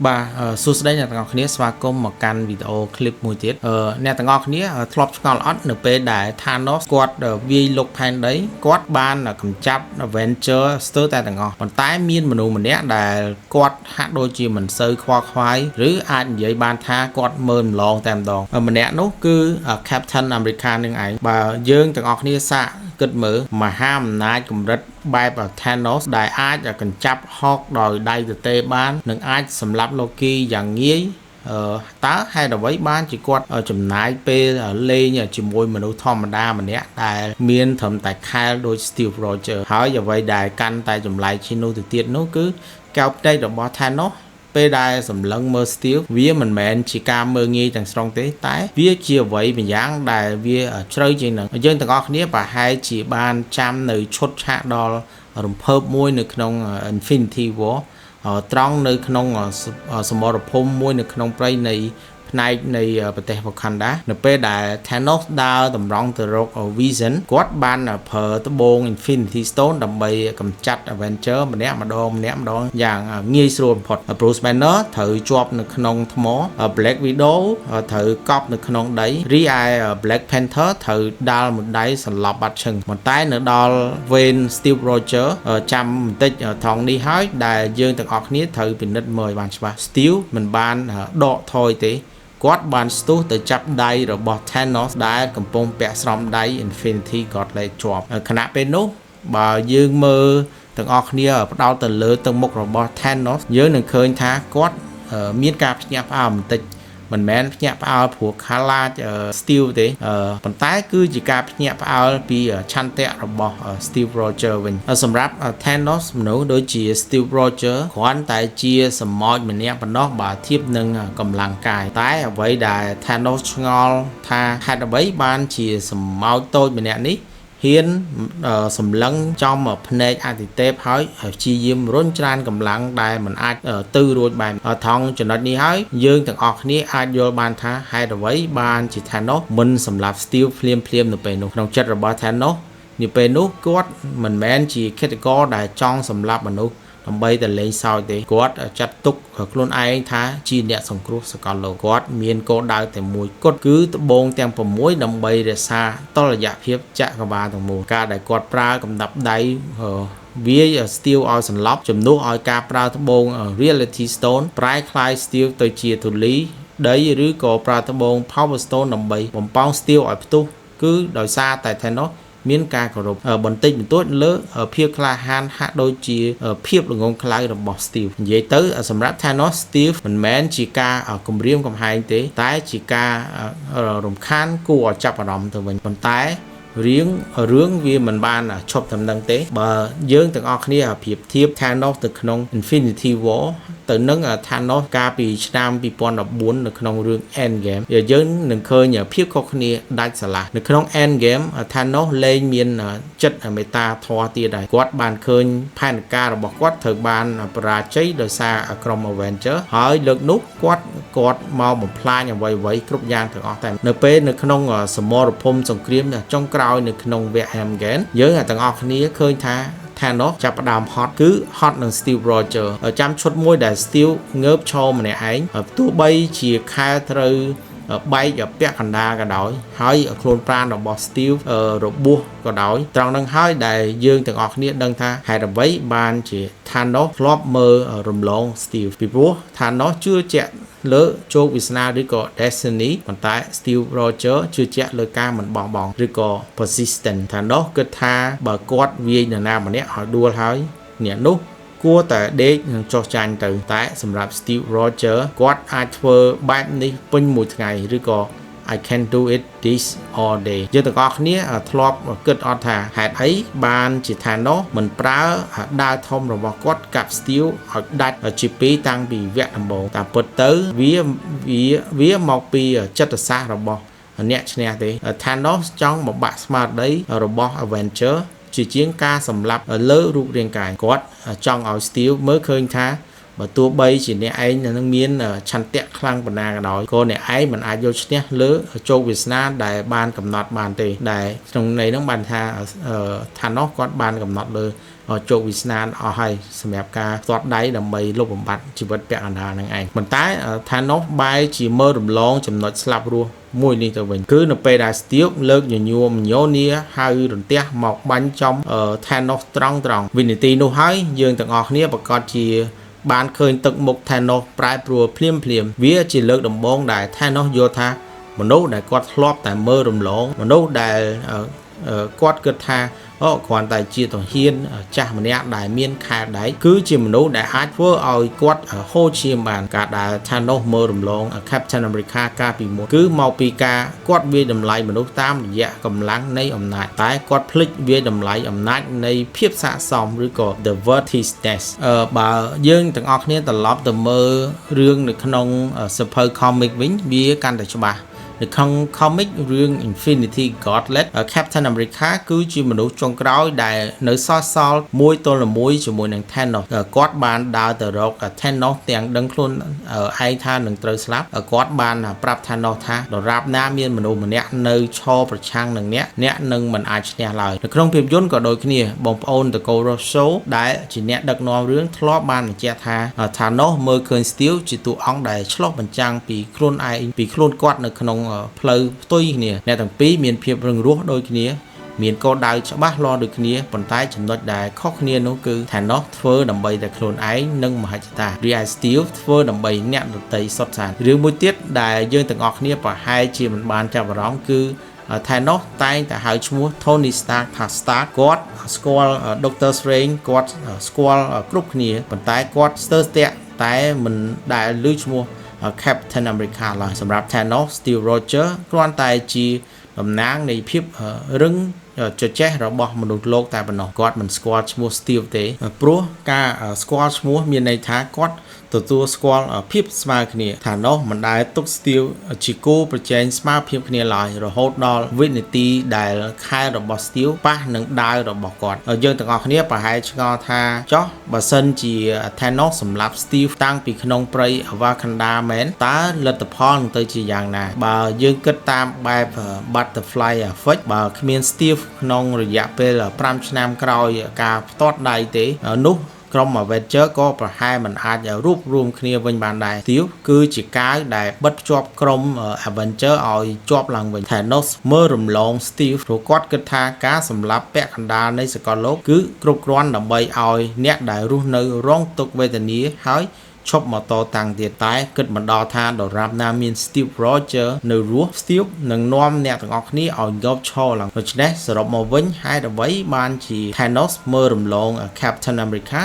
បាទសួស្តីអ្នកទាំងអស់គ្នាស្វាគមន៍មកកាន់វីដេអូឃ្លីបមួយទៀតអ្នកទាំងអស់គ្នាធ្លាប់ឆ្ងល់អត់នៅពេលដែល Thanos គាត់វាយលុកផែនដីគាត់បានកម្ចាត់ Avenger ស្ទើរតែទាំងអស់ប៉ុន្តែមានមនុស្សម្នាក់ដែលគាត់ហាក់ដូចជាមិនសូវខ្វល់ខ្វាយឬអាចនិយាយបានថាគាត់មើលម្លងតែម្ដងម្នាក់នោះគឺ Captain America នឹងឯងបើយើងទាំងអស់គ្នាសាកគិតមើលមហាអំណាចកម្រិតបែប Thanos ដែលអាចកញ្ចាប់ហកដោយដៃទទេបាននិងអាចសម្លាប់ Loki យ៉ាងងាយតើហេតុអ្វីបានជាគាត់ចំណាយពេលលេងជាមួយមនុស្សធម្មតាម្នាក់ដែលមានត្រឹមតែខែលដូច Steve Rogers ហើយអ្វីដែលកាន់តែចម្លែកជាងនោះទៅទៀតនោះគឺកែវភ្នែករបស់ Thanos ពេលដែលសម្លឹងមើល Steve វាមិនមែនជាការមើលងាយទាំងស្រុងទេតែវាជាអ្វីម្យ៉ាងដែលវាជ្រៅជាងនឹងយើងទាំងអស់គ្នាប្រហែលជាបានចាំនៅឈុតឆាកដល់រំភើបមួយនៅក្នុង Infinity War ត្រង់នៅក្នុងសមរភូមិមួយនៅក្នុងព្រៃនៃផ្នែកនៃប្រទេស Wakanda នៅពេលដែល Thanos ដើរតម្រង់ទៅរក Vision គាត់បានប្រើត្បូង Infinity Stone ដើម្បីកម្ចាត់ Avenger ម្នាក់ម្ដងម្នាក់ម្ដងយ៉ាងងាយស្រួលបំផុត Bruce Banner ត្រូវជាប់នៅក្នុងថ្ម Black Widow ត្រូវកប់នៅក្នុងដីរីឯ Black Panther ត្រូវដាល់មួយដៃសន្លប់បាត់ឈឹងប៉ុន្តែនៅដល់វេន Steve Rogers ចាំបន្តិចថងនេះហើយដែលយើងទាំងអស់គ្នាត្រូវពិនិត្យមើលឲ្យបានច្បាស់ Steve មិនបានដកថយទេគាត់បានស្ទុះទៅចាប់ដៃរបស់ Thanos ដែលកំពុងពាក់ស្រោមដៃ Infinity Gauntlet ជាប់ខណៈពេលនោះបើយើងមើលទាំងអស់គ្នាផ្ដោតទៅលើទឹកមុខរបស់ Thanos យើងនឹងឃើញថាគាត់មានការភ្ញាក់ផ្អើលបន្តិចមិនមែនភ្ញាក់ផ្អើលព្រោះខ្លាច Steve ទេប៉ុន្តែគឺជាការភ្ញាក់ផ្អើលពីឆន្ទៈរបស់ Steve Rogers វិញសម្រាប់ Thanos មនុស្សដូចជា Steve Rogers គ្រាន់តែជាសម្ោចម្នាក់ប៉ុណ្ណោះបើធៀបនឹងកម្លាំងកាយតែអ្វីដែល Thanos ឆ្ងល់ថាហេតុអ្វីបានជាសម្ោចតូចម្នាក់នេះហ៊ានសម្លឹងចំភ្នែកអាទិទេពហើយព្យាយាមរុញច្រានកម្លាំងដែលមិនអាចទៅរួចបែបថងចំណុចនេះហើយយើងទាំងអស់គ្នាអាចយល់បានថាហេតុអ្វីបានជា Thanos មិនសម្លាប់ Steve ភ្លាមភ្លាមនៅពេលនោះក្នុងចិត្តរបស់ Thanos នាពេលនោះគាត់មិនមែនជាឃាតករដែលចង់សម្លាប់មនុស្សដើម្បីតែលេងសើចទេគាត់ចាត់ទុកខ្លួនឯងថាជាអ្នកសង្គ្រោះសកលលោកគាត់មានគោលដៅតែមួយគត់គឺត្បូងទាំង6ដើម្បីរក្សាតុល្យភាពចក្រវាលទាំងមូលការដែលគាត់ប្រើកំដាប់ដៃវាយ Steve ឲ្យសន្លប់ជំនួសឲ្យការប្រើត្បូង Reality Stone ប្រែក្លាយ Steve ទៅជាធូលីដីឬក៏ប្រើត្បូង Power Stone ដើម្បីបំប៉ោង Steve ឲ្យផ្ទុះគឺដោយសារតែ Thanos មានការគោរពបន្តិចបន្តួចលើភាពក្លាហានហាក់ដូចជាភាពល្ងងខ្លៅរបស់ Steve និយាយទៅសម្រាប់ Thanos Steve មិនមែនជាការគំរាមកំហែងទេ តែជាការរំខានគួរឲ្យចាប់អារម្មណ៍ទៅវិញប៉ុន្តែរៀងរឿងវាមិនបានឈប់តំណឹងទេបើយើងទាំងអស់គ្នាប្រៀបធៀប Thanos ទៅក្នុង Infinity War ទៅនឹង Thanos កាលពីឆ្នាំ2014នៅក្នុងរឿង Endgame យើងនឹងឃើញភាពខុសគ្នាដាច់ស្រឡះនៅក្នុង Endgame Thanos លែងមានចិត្តមេត្តាធម៌ទៀតហើយគាត់បានឃើញផែនការរបស់គាត់ត្រូវបានបរាជ័យដោយសារក្រុម Avenger ហើយលើកនោះគាត់គាត់មកបំផ្លាញអ្វីអ្វីគ្រប់យ៉ាងទាំងអស់តែនៅពេលនៅក្នុងសមរភូមិសង្គ្រាមចុងក្រោយនៅក្នុងវគ្គ Endgame យើងទាំងអស់គ្នាឃើញថា Thanos ចាប់ផ្ដើមហត់គឺហត់នឹង Steve Rogers ចាំឈុតមួយដែល Steve ងើបឈរម្នាក់ឯងទោះបីជាខែត្រូវបែកពាក់កណ្ដាលក៏ដោយហើយខ្លួនប្រាណរបស់ Steve របួសក៏ដោយត្រង់នឹងហើយដែលយើងទាំងអស់គ្នាដឹងថាហេតុអ្វីបានជា Thanos ធ្លាប់មើលរំលង Steve ពីព្រោះ Thanos ជឿជាក់លើជោគវាសនាឬក៏ destiny ប៉ុន្តែ Steve Rogers ជឿជាក់លើការមិនបោះបង់ឬក៏ persistent Thanos គិតថាបើគាត់វាយនរណាម្នាក់ឲ្យដួលហើយអ្នកនោះគួរតែដេកនិងចោះចាញ់ទៅតែសម្រាប់ Steve Rogers គាត់អាចធ្វើបែបនេះពេញមួយថ្ងៃឬក៏ I can do it this all day យើងទាំងអស់គ្នាធ្លាប់គិតអត់ថាហេតុអីបានជា Thanos មិនប្រើដាវធំរបស់គាត់កាប់ Steve ឲ្យដាច់ជាពីរតាំងពីវគ្គដំបូងតាមពិតទៅវាវាវាមកពីចិត្តសាស្ត្ររបស់អ្នកឈ្នះទេ Thanos ចង់បំបាក់ស្មារតីរបស់ Avenger ជាជាងការសម្លាប់លើរូបរាងកាយគាត់ចង់ឲ្យ Steve មើលឃើញថា បើទោះបីជាអ្នកឯងនឹងមានឆន្ទៈខ្លាំងប៉ុណ្ណាក៏ដោយក៏អ្នកឯងមិនអាចយកឈ្នះលើជោគវាសនាដែលបានកំណត់បានទេដែលក្នុងន័យហ្នឹងបានថា Thanos គាត់បានកំណត់លើជោគវាសនាអស់ហើយសម្រាប់ការផ្ទាត់ដៃដើម្បីលុបបំបាត់ជីវិតពាក់កណ្ដាលហ្នឹងឯងប៉ុន្តែ Thanos បែរជាមើលរំលងចំណុចស្លាប់រស់មួយនេះទៅវិញគឺនៅពេលដែល Steve លើកញញួរ Mjolnir ហៅរន្ទះមកបាញ់ចំ Thanos ត្រង់ត្រង់វិនាទីនោះហើយយើងទាំងអស់គ្នាប្រកាសជាបានឃើញទឹកមុខ Thanos ប្រែប្រួលភ្លាមភ្លាមវាជាលើកដំបូងដែល Thanos យល់ថាមនុស្សដែលគាត់ធ្លាប់តែមើលរំលងមនុស្សដែលគាត់គិតថាអូគ្រាន់តែជាទាហានចាស់ម្នាក់ដែលមានខែលដែកគឺជាមនុស្សដែលអាចធ្វើឲ្យគាត់ហូរឈាមបានការដែល Thanos មើលរំលង Captain America កាលពីមុនគឺមកពីការគាត់វាយតម្លៃមនុស្សតាមរយៈកម្លាំងនៃអំណាចតែគាត់ភ្លេចវាយតម្លៃអំណាចនៃភាពស័ក្តិសមឬក៏ the worthiness បើយើងទាំងអស់គ្នាត្រឡប់ទៅមើលរឿងនៅក្នុងសៀវភៅ comic វិញវាកាន់តែច្បាស់នៅក្នុង comic រឿង Infinity Gauntlet Captain America គឺជាមនុស្សចុងក្រោយដែលនៅសល់សល់មួយទល់នឹងមួយជាមួយនឹង Thanos គាត់បានដើរទៅរក Thanos ទាំងដឹងខ្លួនឯងថានឹងត្រូវស្លាប់គាត់បានប្រាប់ Thanos ថាដរាបណាមានមនុស្សម្នាក់នៅឈរប្រឆាំងនឹងអ្នកអ្នកនឹងមិនអាចឈ្នះឡើយនៅក្នុងភាពយន្តក៏ដូចគ្នាបងប្អូនត្រកូល Russo ដែលជាអ្នកដឹកនាំរឿងធ្លាប់បានបញ្ជាក់ថា Thanos មើលឃើញ Steve ជាតួអង្គដែលឆ្លុះបញ្ចាំងពីខ្លួនឯងពីខ្លួនគាត់នៅក្នុងផ្លូវផ្ទុយគ្នាអ្នកទាំងពីរមានភាពរឹងរូសដូចគ្នាមានគោលដៅច្បាស់លាស់ដូចគ្នាប៉ុន្តែចំណុចដែលខុសគ្នានោះគឺ Thanos ធ្វើដើម្បីតែខ្លួនឯងនិងមហិច្ឆតារីឯ Steve ធ្វើដើម្បីអ្នកដទៃសុទ្ធសាធរឿងមួយទៀតដែលយើងទាំងអស់គ្នាប្រហែលជាមិនបានចាប់អារម្មណ៍គឺ Thanos តែងតែហៅឈ្មោះ Tony Stark ថា Stark គាត់ស្គាល់ Doctor Strange គាត់ស្គាល់គ្រប់គ្នាប៉ុន្តែគាត់ស្ទើរស្ទាក់តែមិនដែលឮឈ្មោះ Captain America ឡើយសម្រាប់ Thanos Steve Rogers គ្រាន់តែជាតំណាងនៃភាពរឹងចចេះរបស់មនុស្សលោកតែប៉ុណ្ណោះគាត់មិនស្គាល់ឈ្មោះ Steve ទេព្រោះការស្គាល់ឈ្មោះមានន័យថាគាត់ទទួលស្គាល់ភាពស្មើគ្នា Thanos មិនដែលទុក Steve ជាគូប្រជែងស្មើភាពគ្នាឡើយរហូតដល់វិនាទីដែលខែលរបស់ Steve ប៉ះនឹងដាវរបស់គាត់យើងទាំងអស់គ្នាប្រហែលឆ្ងល់ថាចុះបើសិនជា Thanos សម្លាប់ Steve តាំងពីក្នុងព្រៃ Wakanda មែនតើលទ្ធផលនឹងទៅជាយ៉ាងណាបើយើងគិតតាមបែប Butterfly Effect បើគ្មាន Steve ក្នុងរយៈពេល5ឆ្នាំក្រោយការផ្ទាត់ដៃទេនោះក្រុម Avenger ក៏ប្រហែលមិនអាចរួបរួមគ្នាវិញបានដែរ Steve គឺជាកាវដែលបិទភ្ជាប់ក្រុម Avenger ឲ្យជាប់ឡើងវិញ Thanos មើលរំលង Steve ព្រោះគាត់គិតថាការសម្លាប់ពាក់កណ្ដាលនៃសកលលោកគឺគ្រប់គ្រាន់ដើម្បីឲ្យអ្នកដែលរស់នៅរងទុក្ខវេទនាហើយឈប់មកតតាំងទៀតតែគិតមិនដល់ថាដរាបណាមាន Steve Rogers នៅរស់ Steve នឹងនាំអ្នកទាំងអស់គ្នាឲ្យងប់ឈរឡើងដូច្នេះសរុបមកវិញហេតុអ្វីបានជា Thanos មើលរំលង Captain America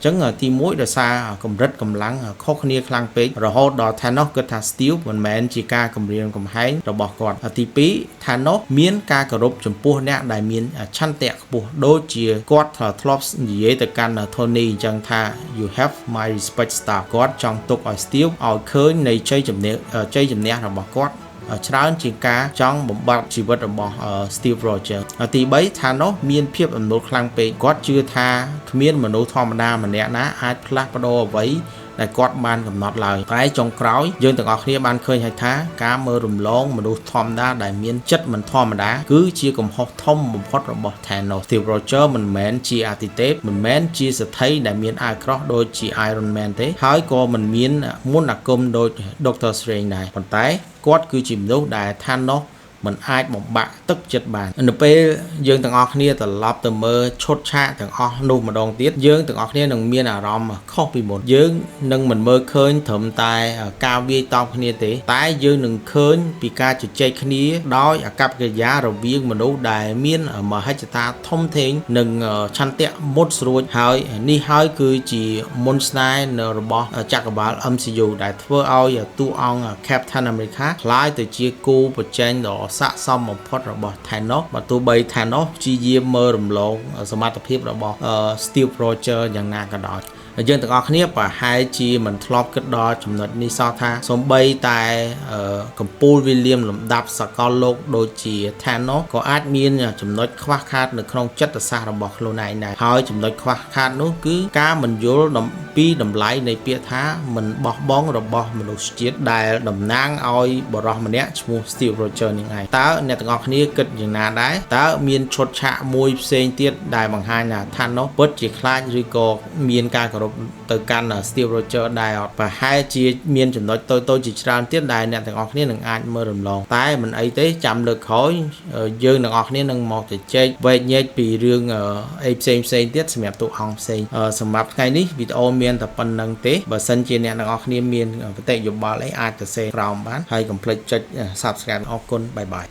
ចឹងទី1ដោយសារកម្រិតកម្លាំងខុសគ្នាខ្លាំងពេករហូតដល់ Thanos គិតថា Steve មិនមែនជាការគំរាមកំហែងរបស់គាត់ទី2 Thanos មានការគោរពចំពោះអ្នកដែលមានឆន្ទៈខ្ពស់ដូចជាគាត់ធ្លាប់និយាយទៅកាន់ Tony អញ្ចឹងថា you have my respect Stark គាត់ចង់ទុកឲ្យ Steve ឲ្យឃើញនៃជ័យជំនះជ័យជំនះរបស់គាត់ច្រើនជាងការចង់បំបត្តិជីវិតរបស់ Steve Rogers ទី3 Thanos មានភាពអំនួតខ្លាំងពេកគាត់ជឿថាគ្មានមនុស្សធម្មតាម្នាក់ណាអាចផ្លាស់ប្ដូរអ្វីដែលគាត់បានកំណត់ឡើយតែចុងក្រោយយើងទាំងអស់គ្នាបានឃើញហើយថាការមើលរំលងមនុស្សធម្មតាដែលមានចិត្តមិនធម្មតាគឺជាកំហុសធំបំផុតរបស់ Thanos Steve Rogers មិនមែនជាអាទិទេពមិនមែនជាសេដ្ឋីដែលមានអាវក្រោះដូចជា Iron Man ទេហើយក៏មិនមានមន្តអាគមដូច Doctor Strange ដែរប៉ុន្តែគាត់គឺជាមនុស្សដែល Thanos មិនអាចបំបាក់ទឹកចិត្តបាននៅពេលយើងទាំងអស់គ្នាត្រឡប់ទៅមើលឈុតឆាកទាំងអស់នោះម្ដងទៀតយើងទាំងអស់គ្នានឹងមានអារម្មណ៍ខុសពីមុនយើងនឹងមិនមើលឃើញត្រឹមតែការវាយតប់គ្នាទេតែយើងនឹងឃើញពីការជជែកគ្នាដោយអាកប្បកិរិយារវាងមនុស្សដែលមានមហិច្ឆតាធំធេងនិងឆន្ទៈមុតស្រួចហើយនេះហើយគឺជាមន្តស្នេហ៍នៅរបស់ចក្រវាល MCU ដែលធ្វើឲ្យតួអង្គ Captain America ក្លាយទៅជាគូប្រជែងដ៏ស័ក្តិសមបំផុតរបស់ Thanos បើទោះបី Thanos ព្យាយាមមើលរំលងសមត្ថភាពរបស់ Steve Rogers យ៉ាងណាក៏ដោយយើងទាំងអស់គ្នាប្រហែលជាមិនធ្លាប់គិតដល់ចំណុចនេះសោះថាសូម្បីតែកំពូលវិលៀមលំដាប់សកលលោកដូចជា Thanos ក៏អាចមានចំណុចខ្វះខាតនៅក្នុងចិត្តសាស្ត្ររបស់ខ្លួនឯងដែរហើយចំណុចខ្វះខាតនោះគឺការមិនយល់ ពីតម្លៃនៃពាក្យថាមិនបោះបង់របស់មនុស្សជាតិដែលតំណាងឲ្យបុរសម្នាក់ឈ្មោះ Steve Rogers នឹងឯងតើអ្នកទាំងអស់គ្នាគិតយ៉ាងណាដែរតើមានឈុតឆាកមួយផ្សេងទៀតដែលបង្ហាញថា Thanos ពិតជាខ្លាចឬក៏មានការគោរពទៅកាន់ Steve Rogers ដែរអត់ប្រហែលជាមានចំណុចតូចៗជាច្រើនទៀតដែលអ្នកទាំងអស់គ្នានឹងអាចមើលរំលងតែមិនអីទេចាំលើកក្រោយយើងទាំងអស់គ្នានឹងមកជជែកវែកញែកពីរឿងអីផ្សេងផ្សេងទៀតសម្រាប់តួអង្គផ្សេងសម្រាប់ថ្ងៃនេះវីដេអូមានតែប៉ុណ្ណឹងទេបើសិនជាអ្នកទាំងអស់គ្នាមានមតិយោបល់អីអាចទៅសេក្រោមបានហើយកុំភ្លេចចុច Subscribe អរគុណ bye bye.